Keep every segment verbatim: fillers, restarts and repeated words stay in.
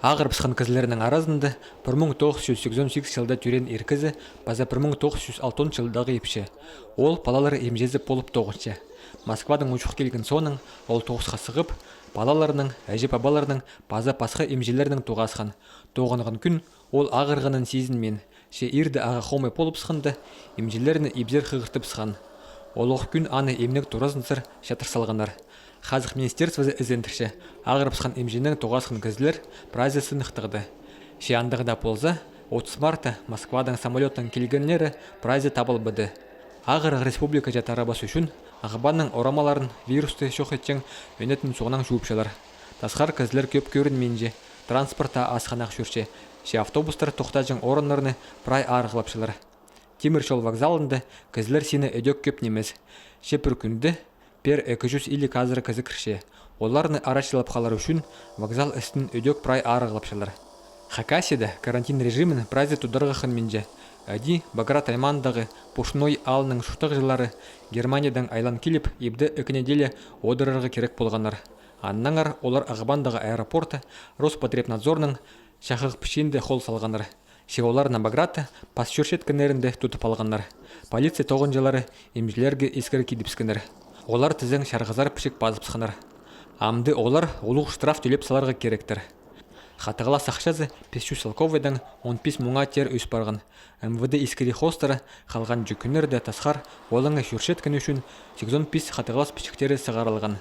Ағырыбысхан кізілернің аразында пір муң тоғыс чӱс сигізон сигіс чылда тӧреен ир кізі паза пір муң тоғыс чӱс алтон чылдағы ипчі. Ол палалар имҷізі полып тоғынча. Москвадаң учух килген соонаң ол тоғысха сығып, палаларның, іҷе-пабаларның паза пасха имҷілернең тоғасхан. Тоғынған кӱн ол ағырғанын сизінмин, че ирде ағаа хомай полыбысханда, имҷілерні ибзер хығыртыбысхан. Олох кӱн аны имнег туразынзар чатыр салғаннар. Хазых министерствозы ізендірче, ағырыбысхан имҷінең тоғасхан кізілер прайзы сыныхтағды. Че андағ даа полза, отыс мартта Москвадаң самолёттаң килгеннері прайзы табылбады. Ағырығ республикаҷа тарабас ӱчӱн Ағбанның орамаларын вирусты чох итчең ӧнетін суғнаң чуупчалар. Тасхар кізілер кӧп кӧрінминче, транспорт таа асхынах чӧрче, че автобустар тохтаҷаң орыннарны прай аарығлапчалар. Тимір чол вокзалында кізілер сині ідӧк кӧп нимес. Че пір кӱнде пеер ікі чӱс илиг азыра кізі кірче. Оларны арачылап халар ӱчӱн вокзал істін ідӧк прай аарығлапчалар. Хакасияда карантин режимін прайзы тударға хынминче. Іди Баграт аймағындағы Пушной аалның чуртағҷылары Германиядаң айлан киліп, ибде ікі неделя одырарға кирек полғаннар. Аннаңар олар Ағбандағы аэропортта Роспотребнадзорның чахығ пічиинде хол салғаннар. Че оларны Багратта пас чӧрчеткеннерінде тудып алғаннар. Полиция тоғынҷылары имҷілерге искірі кидібіскеннер. Олар тізең чарғызар пічік пазыбысханнар. Амды олар улуғ штраф тӧлеп саларға киректер. Хатығлас ахчазы пис чӱс салковайдаң он пис муңа теер ӧс парған. МВД искірі хоостыра халған чӱкӱннерде тасхар олаңай чӧрчеткен ӱчӱн сигізон пис хатығлас пічіктері сығарылған.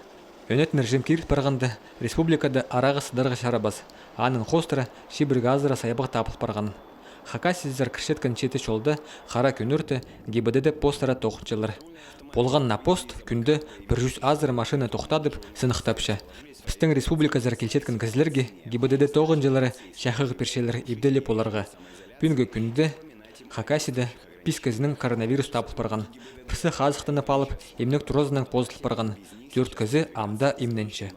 Ӧнетін режим киріл парғанда, республикада арағас сыдарға чарабас. Аның хоостыра чибіргі азыра сайбағ табыл парған. Хакасиязар кірчеткен читі чолда хара кӧнірте ГИБДД постыра тоғынчалар. Полған на пост кӱнде пір чӱс азыра машина тохтадып, сыныхтапча. Пістің республиказар килчеткен кізілерге ГИБДД тоғынҷылары чахығ пирчелер ибде ле поларға. Пӱӱнгі кӱнде Хакасияда пис кізінің коронавирус табыл парған. Пірсі хазыхтанып алып, имнег туразынаң позыл парған. Тӧрт кізі ам даа имненче.